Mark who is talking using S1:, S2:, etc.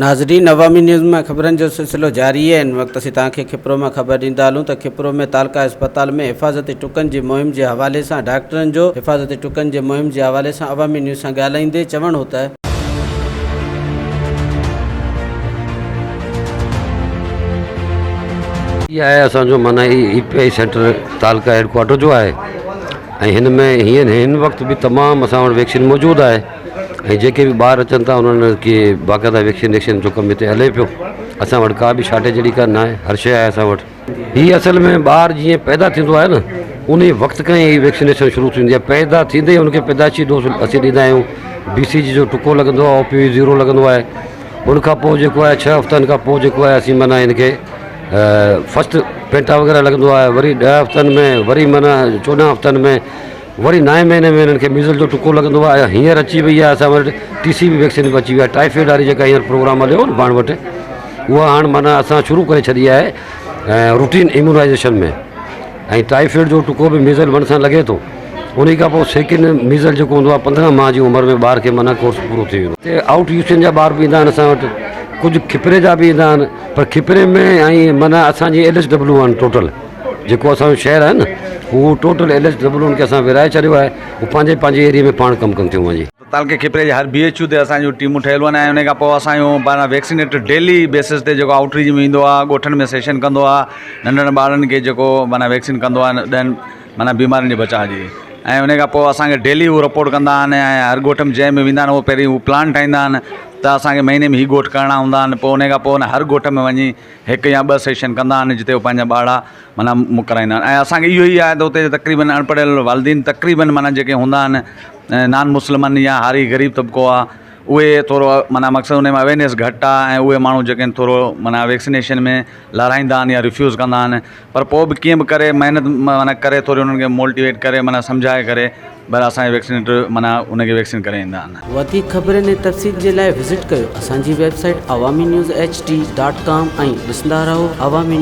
S1: ناظرين عوامي نيوز مان خبرن جو سلسلو جاري آهي هن وقت اسين توهان کي کپرو مان خبر ڏيندا هلون ته کپرو ۾ تعلقه اسپتال ۾ حفاظتي ٽڪن جي مهم جي حوالي سان ڊاڪٽرن جو حفاظتي ٽڪن جي مهم جي حوالي سان عوامي نيوز سان ڳالهائيندي چوڻ هو ته.
S2: هي آهي اسان جو معنيٰ هي اي پي آئي سينٽر تعلقه هيڊ ڪوارٽر جو آهي ۽ هن ۾ هينئر هن وقت به تمام اسان وٽ ويڪسين موجود آهي ۽ جيڪي به ٻار اچن ٿا انهن کي باقاعده ويڪسينيشن جو ڪم هتي هلي پيو اسان وٽ ڪا به شارٽيج اهڙي ڪا نه آهي هر شيء آهي اسان وٽ هي اصل ۾ ٻار جيئن پيدا ٿيندو آهي نه ان وقت کان ئي ويڪسينيشن شروع ٿيندي آهي پيدا ٿيندي ئي ان کي پيدائشي ڊوز اسين ڏيندا آهيون بي سي جي جو ٽڪو لڳندو آهي او پي وي زيرو لڳندو آهي ان کان پوء جيڪو آهي ڇهه هفتن کان پوء جيڪو آهي اسين معنيٰ ان کي فرسٽ پينٽا وغيره لڳندو آهي وري ڏهه هفتن ۾ وري معنيٰ 14 هفتن ۾ وري نائين مهيني ۾ انهن کي ميزل جو ٽڪو لڳندو آهي هينئر اچي وئي آهي اسان وٽ ٽي سي بي ويڪسين به اچي وئي آهي ٽائيفائيڊ واري جيڪا هينئر پروگرام هليو نه پاڻ وٽ اها هاڻ معنيٰ اسان شروع ڪري ڇڏي آهي روٽين اميونائيزيشن ۾ ۽ ٽائيفائيڊ جو ٽڪو به ميزل ون سان لڳي ٿو انهي کان پوء سيڪنڊ ميزل جيڪو هوندو آهي 15 ماهه جي عمر ۾ ٻار کي معنيٰ ڪورس پورو ٿي ويندو. هتي آئوٽ يوسين جا ٻار به ايندا آهن اسان وٽ ڪجهه کپري جا به ايندا آهن پر کپري ۾ ۽ معنيٰ اسان جي ايل ايس ڊبليو آهن ٽوٽل جيڪو اسان جو شهر آهي نه اهو ٽوٽل ايل ايس ڊبليو کي اسان ورهائي ڇڏيو آهي هو پنهنجي پنهنجي ايريي ۾ پاڻ ڪم ڪن ٿيون وڃي.
S3: تعلقي کپري جي هر بي ايڇ يو تي اسان جون ٽيمون ٺهيل آهن ۽ ان کان پوء اسان جو پاڻ ويڪسينيٽر ڊيلي بيسس تي جيڪو آئوٽ ريچ ۾ ايندو آهي ڳوٺن ۾ سيشن ڪندو آهي ننڍن ٻارن کي جيڪو معنيٰ ويڪسين ڪندو آهي ڏهن معنيٰ بيمارين جي بچاء جي ۽ ان کان پوء اسان کي ڊيلي هو رپورٽ ڪندا آهن ۽ هر ڳوٺ ۾ جنهن ۾ ويندا آهن اهو پهرين هو پلان ٺاهيندا آهن ته اسان کي مهيني ۾ هي ڳوٺ ڪرڻا هوندا آهن پوء ان کان پوء هر ڳوٺ ۾ وڃي هڪ يا ٻه سيشن ڪندا آهن جتي هو پنهنجا ٻارڙا معنيٰ مڪرائيندا آهن ۽ اسان کي اهو ئي آهي ته اتي تقريبن اڻ پڙهيل والدين تقريبن معنيٰ جيڪي هوندا آهن نان مسلمن يا هاري غريب طبقو آهي اهي ٿورو معنيٰ مقصد ان ۾ اويرنيس گهٽ آهي ۽ اهي ماڻهو جيڪي آهن ٿورو معنيٰ ويڪسينيشن ۾ لارائيندا آهن يا ريفيوز ڪندا آهن پر پوء به ڪيئن به ڪري محنت معنيٰ ڪري ٿوري انهن کي موٽيويٽ ڪري معنيٰ سمجهائي ڪري پر اسان جي ويڪسينيٽر معنيٰ ان کي ويڪسين ڪري ايندا آهن.
S1: وڌيڪ خبرن ۽ تفصيل جي لاء وزٽ ڪيو اسان جي website Awami news H D dot com ۽ ڏسندا رهو عوامي.